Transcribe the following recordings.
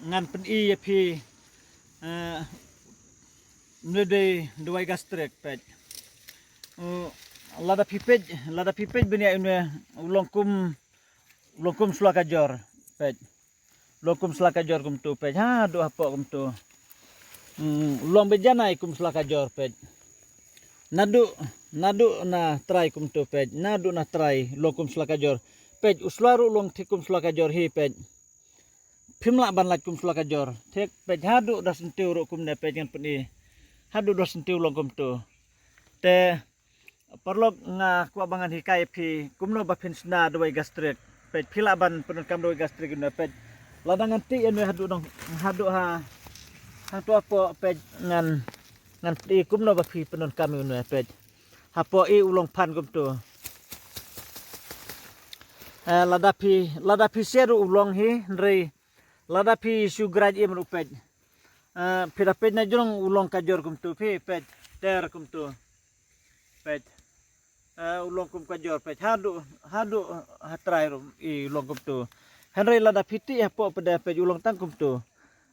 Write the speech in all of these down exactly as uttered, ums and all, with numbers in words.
Ngan pyni ïa phi, eh, une u dawai gastric peit. Uh, lada phi peit, lada phi peit bniah une u long kum, u long kum sla ka jor peit. U long kum sla ka jor kumtu peit. Haduh hapoh kumtu. Hmm, u long beit janai kum sla ka jor peit. Naduh, naduh na trai kumtu peit. Naduh na trai u long kum sla ka jor. Peit, u sla ruh u long thik kum sla ka jor hi peit. Phim lah ban lait kum sla ka jor. Thik peit haduh da syntiew ruh kumne peit ngan pyni. Haduh da syntiew u long kumtu. Te paralok nga kwah ba ngan hikai ïa phi kumno ba phin shna dawai gastric. Peit phi lah ban pyndonkam dawai gastric une peit. Lada ngan tih ïa une haduh dong, haduh ha, hangtu hapoh peit ngan, ngan pyni kumno ba phi pyndonkam ïa une peit. Hapoh i u long phan kumtu. Eh, lada phi, lada phi shet ruh u long hi, hynrei lada phi shu graj im ruh peit. Eh, phi da peit na jrong u long ka jor kumtu phi peit. Ter kumtu. Peit. Eh, u long kum ka jor peit. Haduh, haduh ha trai ruh i u long kumtu. Hynrei lada phi tih hapoh pat de peit u long tang kumtu.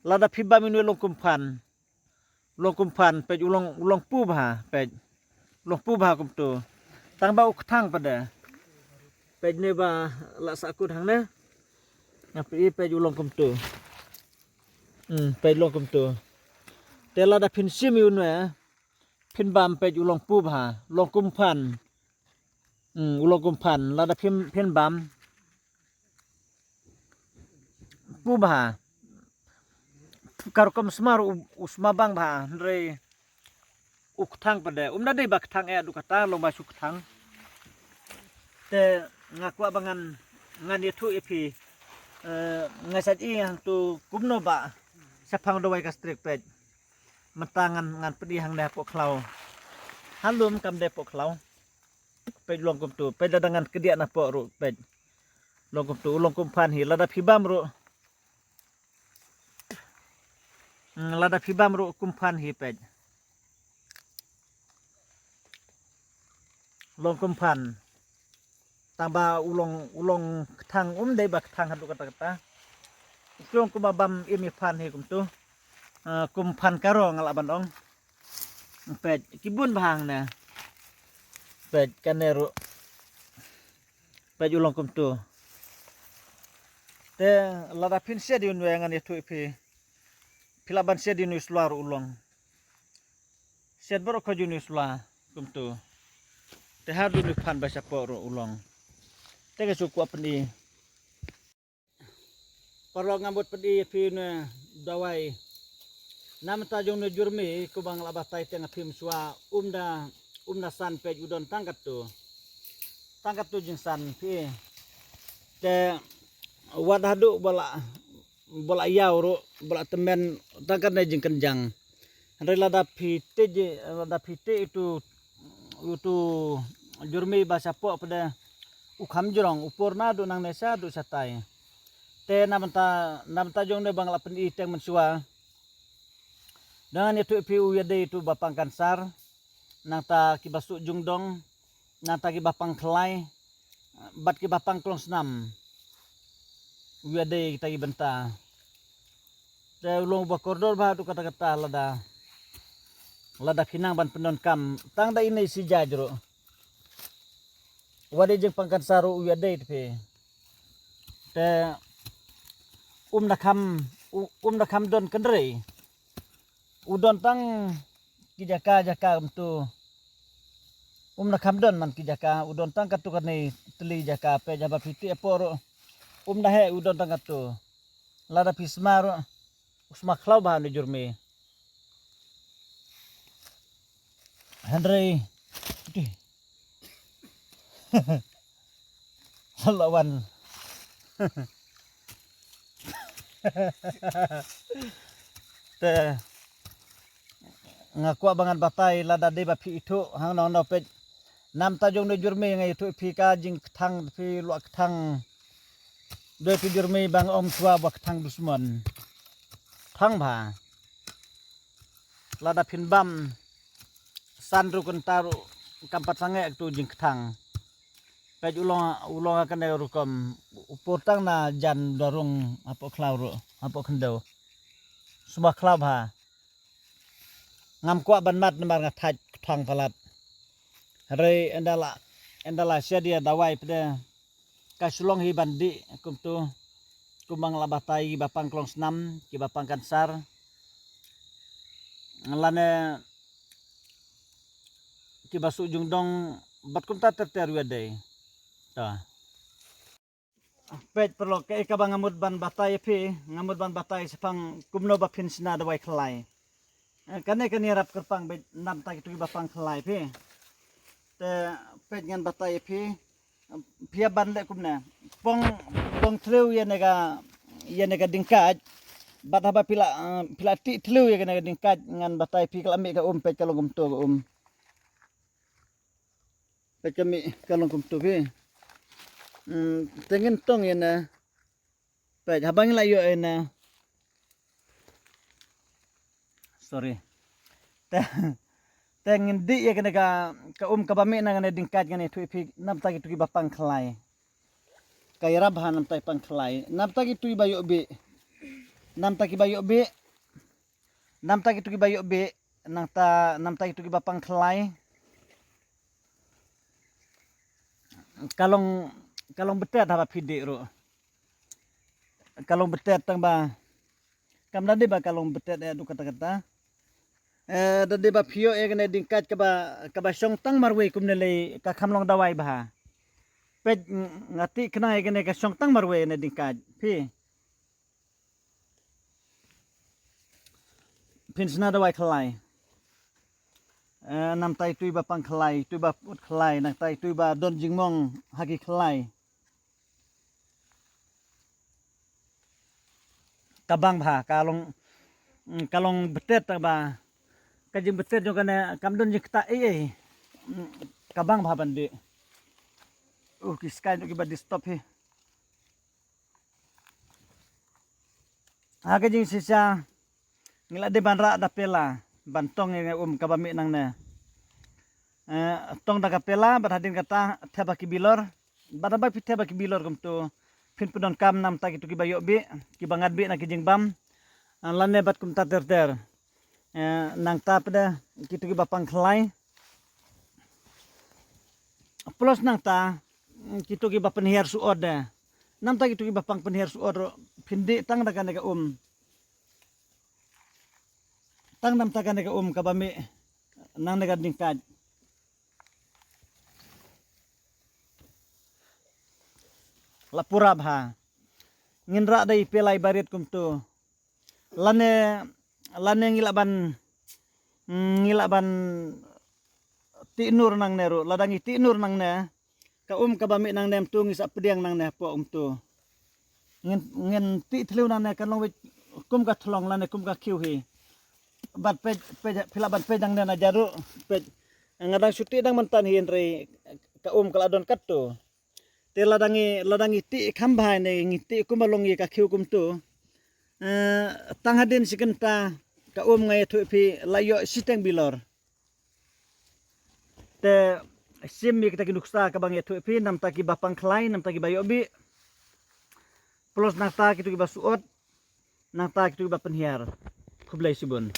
Lada phi bam ïa une u long kum phan. U long kum phan peit u long, u long pu bha peit. U long pu bha kumtu. Tang ba u kthang pat de. Peit ne ba la sahkut hangne. Nga pyni peit u long kumtu. Hmm, peit u long kumtu. Te lada phin shim ïa une, phin bam peit u long pu bha, u long kum phan. Hmm, u long kum phan, lada phin, phin bam. Pu bha. Ka rukom sma ruh u, u sma bang bha, hynrei u kthang pat de. Um da dei ba kthang eh haduh katta, long ba shu kthang. Te nga kwah ba ngan, ngan ïathuh ïa phi. Eh, nga sa ïohi hangtu kumno ba shaphang dawai gastric peit. Mynta ngan, ngan pyni hangne hapoh khlaw. Halum kam dei hapoh khlaw. Peit u long kumtu, peit lada ngan kdiah napoh ruh peit. U long kumtu, u long kum phan hi, lada phi bam ruh. Hmm, lada phi bam ruh kum phan hi peit. U long kum phan. Tang ba u long, u long kthang um dei ba kthang haduh katta katta. U long kum ba bam im ïa phan hi kumtu. Eh, kum phan karo nga lah ban ong. Peit, ki bun bha hangne. Peit, kane ruh. Peit u long kumtu. Te lada phin shet ïa une ngan ïathuh ïa phi. Phi lah ban shet ïa une sla ruh u long. Shet baroh ka ïa une sla kumtu. Te haduh une phan ba shapoh ruh u long. Te ka shu kwah pyni. Paralok nga mut pyni ïa phi une dawai. Na bynta jong une jurmi kumba nga la batai teng ha phi mynshuwa um da, um da san peit u don tang katto. Tang katto jingsan phi. Te wat haduh ba la, ba la ïaw ruh, ba la tymmen tang katne jingkynjang. Hynrei lada phi tih, lada phi tih utu, utu jurmi ba shapoh pat de u kham jrong, u pur naduh nangne shaduh shatai. Te na bynta, na bynta jong une ba nga la pyni teng mynshuwa. Dang ngan ïathuh ïa phi u ïadei utu ba pang kansar, nangta kiba suh jingdong, nangta kiba pang khlai, bad kiba pang klongsnam. U ïadei kita ki bynta. Te u long uba kordor bha haduh katta katta lada, lada phi nang ban pyndonkam tang da ine shi jait ruh. Wat ïa jingpang kansar ruh u ïadei te phi. Te um da kham, u-, um da kham don kynrei. U don tang ki jaka jaka kumtu. Um da kham don man ki jaka, u don tang katto katne tylli jaka peit haba phi tih hapoh ruh. Um da heh u don tang katto. Lada phi sma ruh u sma khlaw bha une jurmi. Hynrei. Ti. Lawan. Te nga kwah ba ngan batai lada dei ba phi ithuh hangno hangno peit. Na bynta jong une jurmi nga ithuh ïa phi ka jingkthang phi luh kthang. Dei phi jurmi ba nga ong shuwa ba kthang dusmon. Kthang bha. Lada phin bam san ruh kynta ruh kam pat sangeh utu jingkthang. Peit u long, u long ha kane rukom u pur tang na jan da rung hapoh khlaw ruh, hapoh khyndew. Sumar khlap ha. Ngam kwah ban mad namar nga thait kthang palat. Hynrei ynda la, ynda la sha dia dawai pde. Ka shlong hi ban dih kumtu. Kumba nga la batai kiba pang klongsnam, kiba pang kansar. Lane kiba suk jingdong bad kumta ter ter ïa dei. Ta. Peit paralok, kaei kaba nga mut ban batai ïa phi, nga mut ban batai shaphang kumno ba phin shna dawai khlai. Eh, kane kane rap kyrpang beit namta kitu kiba pang khlai phi. Te peit ngan batai ïa phi. Phi hap ban leh kumne. Pong, pong thliew ïa ne ka, ïa ne ka dingkait. Bad haba phi la, eh, phi la tih thliew ïa ne ka dingkait ngan batai phi ka la mih ka um, peit ka long kumtu ka um. Peit ka mih ka long kumtu phi. Hmm, te ngin tong ïa ne. Peit haba ngi la ïoh ïa ne. Sorry. Te, te ngin dih ïa kane ka, ka um kaba mih na kane dingkait kane thuh phi namta kitu kiba pang khlai. Ka ïarap ha namta ki pang khlai. Namta kitu kiba ïoh bih. Namta kiba ïoh bih. Namta kitu kiba ïoh bih. Nangta, namta kitu kiba pang khlai. Ka long, ka long betet haba phi dih ruh. Ka long betet tang ba. Kam da dei ba ka long betet eh du kata kata. Eh, da dei ba phi ïoh ïa kane dingkait kaba, kaba shong tang marwei kumne lei ka kham long dawai bha. Peit nga tih khnang ïa kane ka shong tang marwei kane dingkait. Phi. Phin shna dawai khlai. Eh, namta itu iba pang khlai, itu iba put khlai, namta itu iba don jingmong ha ki khlai. Ka bang bha, ka long, mm, ka long betet tang ba. Ka jingbetet jong kane kam don jingktah ei ei. Mm, ka bang bha ban dih. Uh, ki sky kiba disturb hi. Ha ka jingshisha ngi la dei ban rah da pela ban tong ïa ka um kaba mih nangne. Eh, tong da ka pela bad hadien kata thep ha ki bilor. Bad haba phi thep ha ki bilor kumtu phin pyndonkam namta kitu kiba ïoh bih, kiba ngat bih na ki jingbam. Eh, lane bad kumta ter ter. Eh, nangta pat de kitu kiba pang khlai. Plus nangta kitu kiba pynhiar suot de. Namta kitu kiba pang pynhiar suot ruh phin dih tang da kane ka um. Tang namta kane ka um kaba mih nangne ka dingkait. La pura bha. Ngin rah da i pela iba rit kumtu. Lane, lane ngi lah ban, mm, ngi lah ban tih nur nangne ruh, lada ngi tih nur nangne. Ka um kaba mih nangne kumtu ngi sa pdiang nangne hapoh kumtu. Ngin, ngin tih thliew nangne kan long wei kum ka thlong lane kum ka khiew hi. Bad peit, peit, phi lah ban peit nangne na jaruh, peit. Nga dang shu tih dang mynta hi hynrei ka um ka la don katto. Te lada ngi, lada ngi tih kham bha ne ngi tih kumba long ïa ka khiew kumtu. Eh, tang hadien shi kynta ka um nga ïathuh phi la ïoh shiteng bilor. Te shim ïa kita ki nuksa kaba nga ïathuh phi namta kiba pang khlai, namta kiba ïoh bih. Plus nangta kitu kiba suot, nangta kitu kiba pynhiar. Khublei shibun.